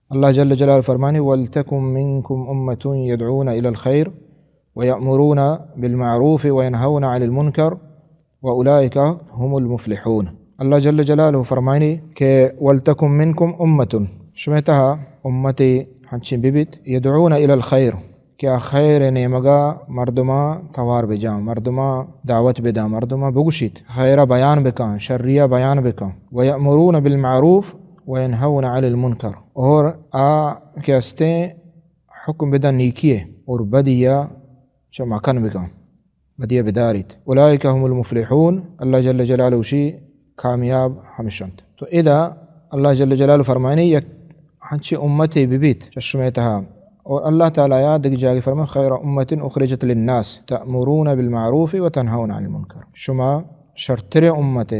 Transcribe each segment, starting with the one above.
اللہ جل جلالہ فرمانی: "ولتکن منکم امة یدعون الی الخیر ویأمرون بالمعروف وینہون عن المنکر واولئک هم المفلحون۔" اللہ جل جلالہ فرمانی کہ "ولتکن منکم امة"، شمے تہا امتے ہنچیں ببیت، "یدعون الی الخیر"، کہ آ خیر نیمگا مردماں توار بجاں، مردماں دعوت بداں، مردماں بگوشیت، خیرا بیان بکاں، شریا بیان بکاں۔ "ویأمرون بالمعروف وینہون عن المنکر"، اور آ کہ ہستیں حکم بداں نیکی ءِ اور بدیا چہ مکن بکاں، بدیا بداریت۔ "اولئک هم المفلحون"، اللہ جل جلالہ گوشی کامیاب ہمشنت۔ تو ادا اللہ جل جلالہ فرمائنی یک ہنچیں امتے ببیت چہ شمے تہا۔ اور اللہ تعالی یا دگہ جاگہ فرمائے: "خیر امة اخرجت للناس تأمرون بالمعروف وتنہون عن المنکر"، شما شرتریں امتے،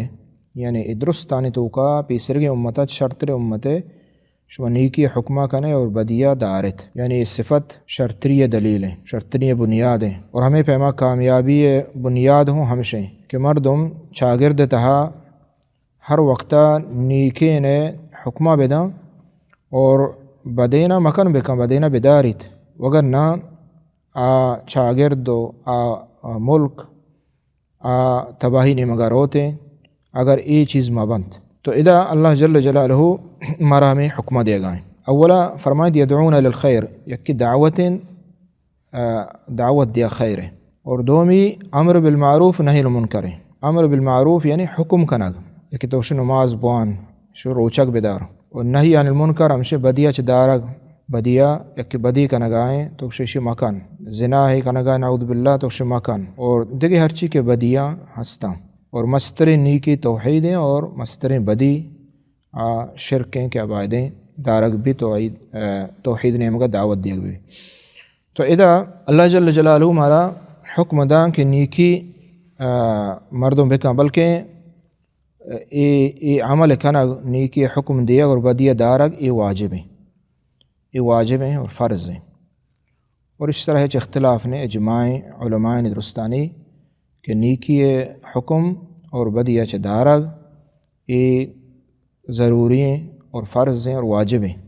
یعنی اے درستانی توکا پیسرگیں امتا شرتریں امتے، شما نیکی حکمہ کنے اور بدیا دارت۔ یعنی اے صفت شرتری دلیل ہیں، شرتری بنیاد ہیں۔ اور ہمیں پیما کامیابی بنیاد ہوں ہمشیں کہ مردم چاگرد تہا ہر وقتا نیکین حکمہ بداں اور بدینا مکن بکن، بدینا بداریت، وگر نہ آ چاگرد و آ، آ ملک آ تباہی نیمگا روتیں، اگر اے چیز مہ بنت۔ تو ادا اللہ جل جلالہ مارا ہمیں حکمہ دیگا ہیں۔ اولا فرمائیت: "یدعون الی الخیر"، یکی دعوت ہیں، آ، دعوت دیا خیر ہے۔ اور دومی امر بالمعروف نہی المنکر ہے۔ امر بالمعروف یعنی حکم کنگ، یکی تو شو نماز بوان، شو روچگ بدار۔ اور نہی عن المنکر ہمشہ بدیا چہ دارگ، بدیا، یکی بدی کنگائیں تو شیشی مکن، زنا ہے کنگا نعوذ باللہ تو شی مکن۔ اور دگہ ہرچی کہ بدیاں ہستاں۔ اور مستریں نیکی توحید ہیں اور مستریں بدی آ شرک ہیں کہ ابائدیں دارگ بھی توحید، آ، توحید نیمگا دعوت دیگ بھی۔ تو ادا اللہ جل جلالہ مارا حکم داں کہ نیکی، آ، مردم بکن، بلکہ اے، اے عمل کنگ، نیکی حکم دیگ اور بدی دارگ، اے واجب ہیں۔ اے واجب ہیں اور فرض ہیں۔ اور اس طرح ہچ اختلاف نے، اجماع علماء نے درستانی کہ نیکی حکم اور بدی چہ دارگ، اے ضروری ہیں اور فرض ہیں اور واجب ہیں۔